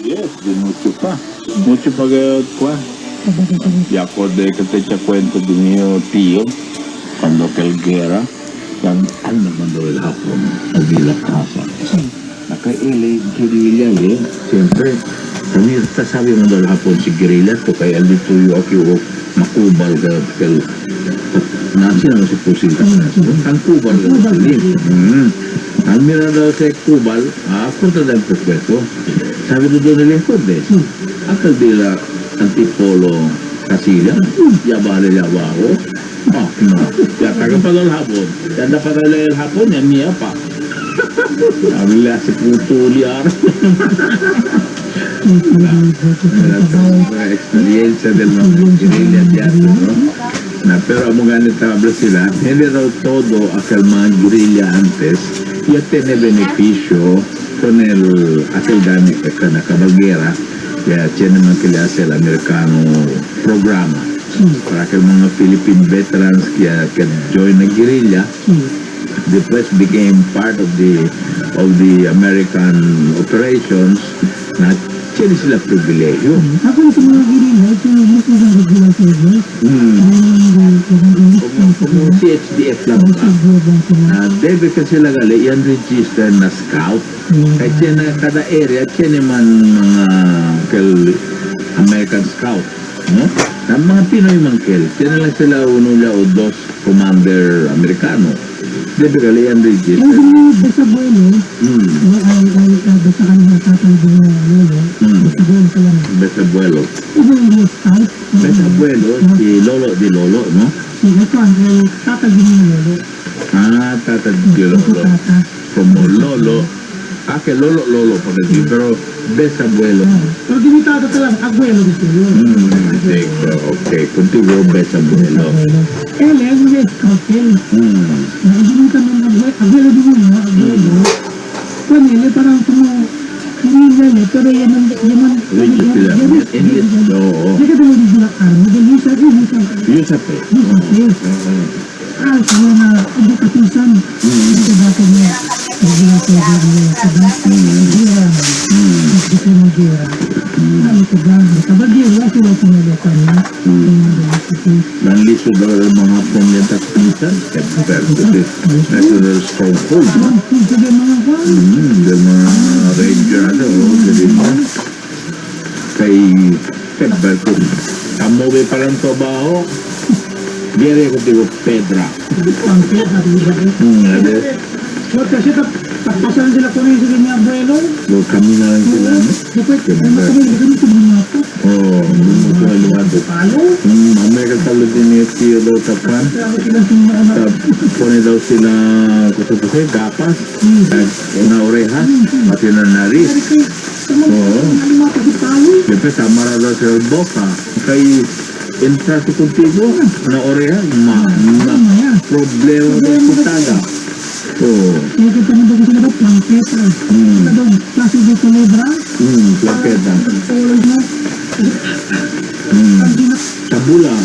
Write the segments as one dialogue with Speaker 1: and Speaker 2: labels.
Speaker 1: Yes, de mucho pa. Mucho pa que kwa. Ya acordé que te echa cuento de mi tío, cuando aquel guerra, anda cuando el Japón, allí la casa. Acá él guerrilla, eh, siempre. Kami está sabi mo del Japón si guerrilla, to kay el dito yo aquí o makubal ka kel nasi naman si pusil ka. Ang kubal ka. Ang mira daw sa kubal, corta del pescuezo. Sabi do doon nila Cordes. Akal dila antipolo Kasilla, ya vale ya abajo. Ah, no. Ya taga pa del Japón. Ya anda pa del Japón, ya mía pa. Sabi nila si puto liar. La experiencia del mga guerrilla teatro, no? Na, pero amo ganit habla sila, hindi raw todo aquel mga guerrilla antes ya tiene beneficio con el aquel gani que na cabalguera ya tiene man que le hace el americano programa para que el mga Philippine veterans que join the guerrilla después became part of the American operations na tiene sila pribilehiyo.
Speaker 2: Ako sa mga guerrilla, ito mas maganda sila.
Speaker 1: Como CHDF lang ba? Na debe kasi sila gali, yan register na scout. Kahit yan na kada area, tiene man mga kel American Scout. No? Na mga Pinoy man kel, tiene lang sila uno o dos commander Amerikano. Debe gali yan register.
Speaker 2: Yung bisabuelo, ay basta kami tatay din na lolo, bisabuelo sila.
Speaker 1: Bisabuelo.
Speaker 2: Iba yung scout.
Speaker 1: Bisabuelo, si lolo di lolo, no?
Speaker 2: Si ito ang tatay din na lolo.
Speaker 1: Ah, tatay di lolo. Como lolo, ah, que lolo, lolo, por decir, pero bisabuelo.
Speaker 2: Pero dinitado talaga, abuelo gusto yun.
Speaker 1: Okay, contigo bisabuelo.
Speaker 2: Ele, yung scout, ele. Hindi kami abuelo din mo, abuelo. Kung parang guerrilla niya, pero yan ang
Speaker 1: Religious sila. English, oo.
Speaker 2: Hindi ka talaga sila army, dahil yung
Speaker 1: Yusape.
Speaker 2: Yusape. Ah, sila na edukapisan. Ito dati niya, hindi ko niya, diba? Gira, hindi ko mo gira. Ano ito ba? Kabagira, sila pinagapan niya.
Speaker 1: Nanliso daw ang mga Hapon niya takpisan. National stronghold. Del mga ranger, ano, dili mo. Kay Berto, kamobe pa lang trabaho. Gere ko digo Pedra.
Speaker 2: Kasi tapos sila kung yung sige niya abuelo.
Speaker 1: Lo camina lang sila, no?
Speaker 2: Dapat, ano kami, ganito mga ito.
Speaker 1: Oo, mucho na lumato.
Speaker 2: Palo?
Speaker 1: Mamaya ka talo din ni Tio daw tapan. Pone daw sila, kusa pa siya, gapas, na orejas, pati na nariz. Oo. Siyempre, sama na daw sila boka. Kay, entra sa contigo, na orejas, ma problema daw putaga. Oo.
Speaker 2: Nakita mo daw sila daw, plangketa. Ito daw, klase de culebra.
Speaker 1: Plangketa. Tabula.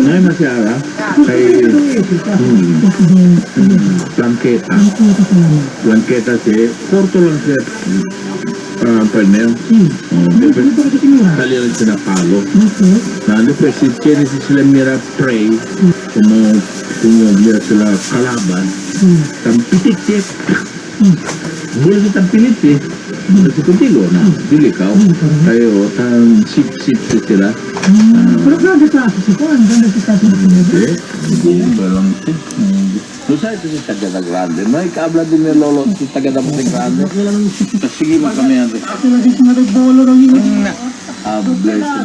Speaker 1: Ngayon masyara, kay plangketa. Plangketa si, korto lang siya. Panel. Kali lang siya napalo. Na después si tiene si sila mira prey, como mira sila kalaban, tampitik siya. Bulan sa tampilit eh. Kasi contigo na, dili ka. Kayo, tan sip-sip sila.
Speaker 2: Pero grande klase si Juan, grande si klase si
Speaker 1: Hindi, hindi ba lang si. No sabes si Tagada Grande. No hay que hablar de mi lolo si Tagada Grande. Sige mo kami ate.
Speaker 2: Sila si mga bolo raw yun.
Speaker 1: Habla sa.